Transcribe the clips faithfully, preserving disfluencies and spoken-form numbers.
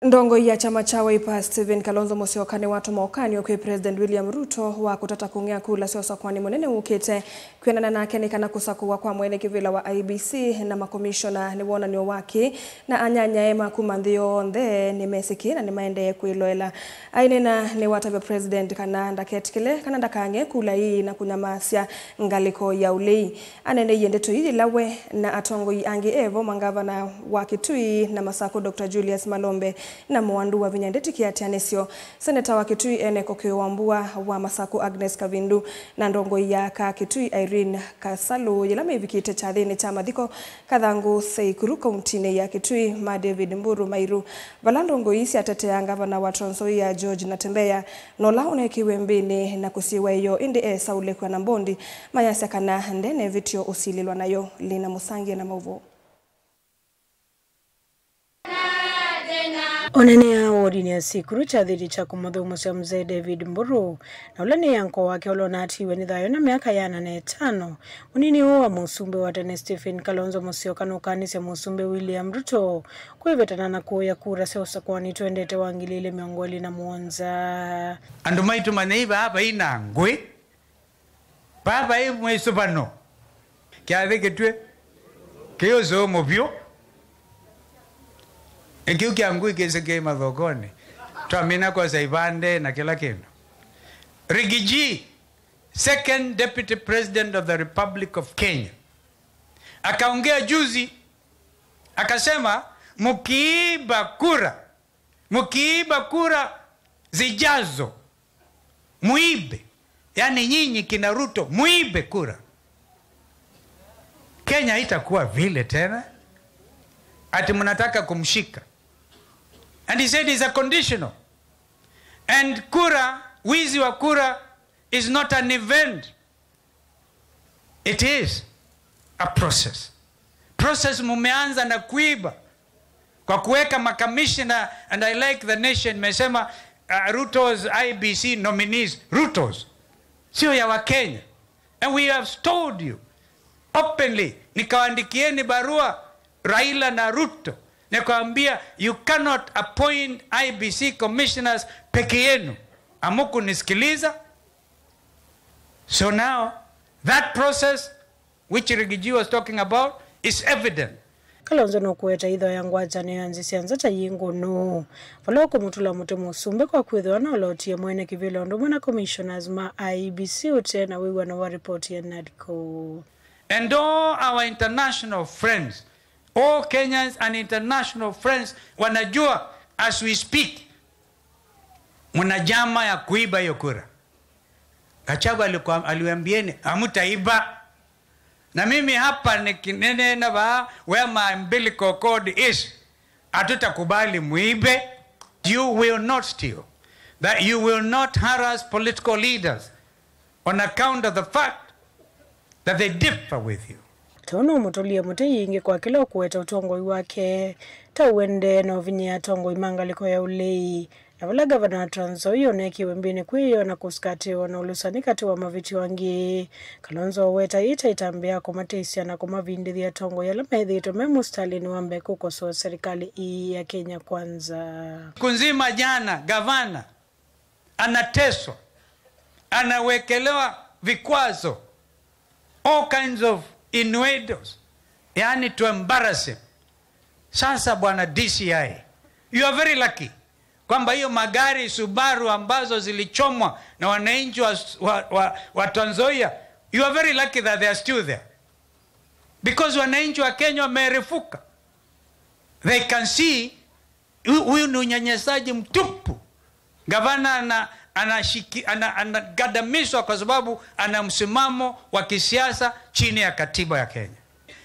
Ndongoi ya kyama kya Wiper, Stephen Kalonzo Musyoka, nĩwatũma ũkany'o kwĩ President William Ruto wa kũtata kũng'ea kula sya ũsakũani mũnene wũkĩte. Kwĩanana nake, nĩ kana kũsakũwa kwa mwene kĩvĩla wa I E B C na makomishona nĩ wonany'o wa kĩ, na anyanyae ma kuma nthĩ yonthe nĩmesĩ kĩ na nĩmaendee kwĩloela. Aineena, nĩwatavya President kana ndaketĩkĩle kana ndakang'e kula ii na kũnyamasya ngalĩko ya ũlei. Aneeneie ndeto ii yĩla we na atongoi angĩ e vo, mangavana wa Kitui na Masakũ, Doctor Julius Malombe, na Mwandu Wavinya Ndeti kĩatĩanĩsyo. Seneta wa Kitui Enoch Okio Wambua, wa Masakũ Agnes Kavindu, na ndongoi ya aka Kitui Irene Kasalu, yĩla mevikĩte kyathĩnĩ kya mathiko Kathangũ Seikuru, kauntinĩ ya Kitui, ma David Mburu Mairu, vala ndongoi ii syatetea ngavana wa Trans Nzoia George Natembeya, na ũla ũneekiwe mbĩnĩ na kũsiĩwa ĩyoo, ĩndĩ esaũlĩkw'a na mbondi, mayasya kana ndenevĩtyo ũsilĩlwa nayo. Lina Mũsangie na maũvoo. Onenea wodinĩ ya Sikuru kyathĩtĩ kya kũmũthũmũsya Mzee David Mburu, na ũla nĩ anko wake ũla ũnatiiwe nĩ thayũ na myaka ĩana na ĩtano, mũnini ũũ wa mũsumbĩ wa tene Stephen Kalonzo Musyoka nũkanĩsye mũsumbĩ William Ruto kwĩvetana na kũya kura sya ũsakũani twendete wa ngili ilĩ mĩongo ĩlĩ na mũonza. Andũ maitũ manyai vaa vai na ngũĩ, vaa vai mwĩsũvano, kyathĩ kĩtw'ĩ kĩũsũmũ vyũ. Nĩ kĩu kya ngũĩ kĩsĩ kĩ mathokonĩ, twamina kwosa ivande na kĩla kĩndũ. Rigiji, second deputy president of the Republic of Kenya, akaongea juzi, akasema, "Mkiiba kura, mkiiba kura zijazo, muibe." Yani nyinyi kina Ruto, muibe kura. Kenya haitakuwa vile tena, ati mnataka kumshika. And he said it's a conditional. And kura, wizi wa kura is not an event. It is a process. Process mumeanza na kuiba kwa kuweka makamishna, and I like the nation, mesema, uh, Ruto's I E B C nominees, Ruto's, sio ya Wakenya. And we have told you openly, nikawaandikieni barua Raila na Ruto, nikawaambia, "You cannot appoint I E B C commissioners peke yenu." Hamukunisikiliza. So now, that process which Rigiji was talking about is evident. Kalonzo nũkũete ĩtho ya ngwatanĩo ya nzĩ sya nza ta yĩ ngũnũ, vala ũkũmũtũla mũtĩ mũsumbĩ kwa kwĩthĩwa nũlotie mwene kĩvĩla ũndũ ũmwe na commissioners ma I E B C ũte na wĩw'ano wa ripoti ya NADCO. And all our international friends, all Kenyans and international friends wanajua as we speak, mna njama ya kuiba hiyo kura. Gachagua alikuwa, aliwaambieni, "Hamtaiba." Na mimi hapa nikinena vaa where my umbilical cord is, hatutakubali muibe. You will not steal. That you will not harass political leaders on account of the fact that they differ with you. Tondũ nũmũtũlie mũtĩ yĩngĩ kwa kĩla ũkũweta ũtongoi wake, ta ũendee na ũvinyĩĩa atongoi ma ngalĩko ya ũlei, na vala ngavana wa Trans Nzoia ũneekiwe mbĩnĩ kwĩyona kũsikatĩwa na ũlũsani katĩ wa mavĩtyo angĩ. Kalonzo ũweta ĩĩ ta ĩtambya ya kũmatĩsya na kũmavindĩthya atongoi ala methĩĩtwe me mũsitalĩnĩ wa mbee kũkosoa serikali ii ya Kenya Kwanza. Siku nzima jana, gavana anateswa, anawekelewa vikwazo, all kinds of innuendos, yani to embarrass him. Sasa bwana D C I, you are very lucky kwamba hiyo magari Subaru ambazo zilichomwa na wananchi wa, wa, wa, wa Trans Nzoia, you are very lucky that they are still there, because wananchi wa Kenya wamerefuka. They can see Hu-, huyu ni unyanyasaji mtupu. Gavana ana-, anashiki-, ana-, anagadamizwa kwa sababu ana msimamo wa kisiasa chini ya katiba ya Kenya.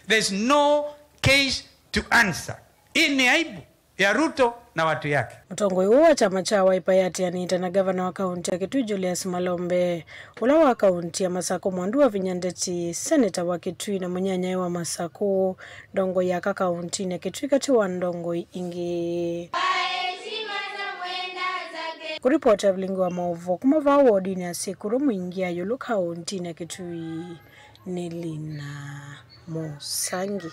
There's no case to answer. Hii ni aibu ya Ruto na watu yake. Mũtongoi ũũ wa kyama kya Wiper yatĩanĩte na gavana wa kaunti ya Kitui Julius Malombe, ũla wa kaunti ya Masakũ Mwandu Wavinya Ndeti, seneta wa Kitui na mũnyanyae wa Masakũ, ndongoi ya aka kauntinĩ ya Kitui katĩ wa ndongoi ingĩ. Kũripota vilingi wa maũvoo kuma vaa wodinĩ ya Sikuru Mwingi ya Yulu kauntinĩ ya Kitui, nĩ Lina Mũsangi.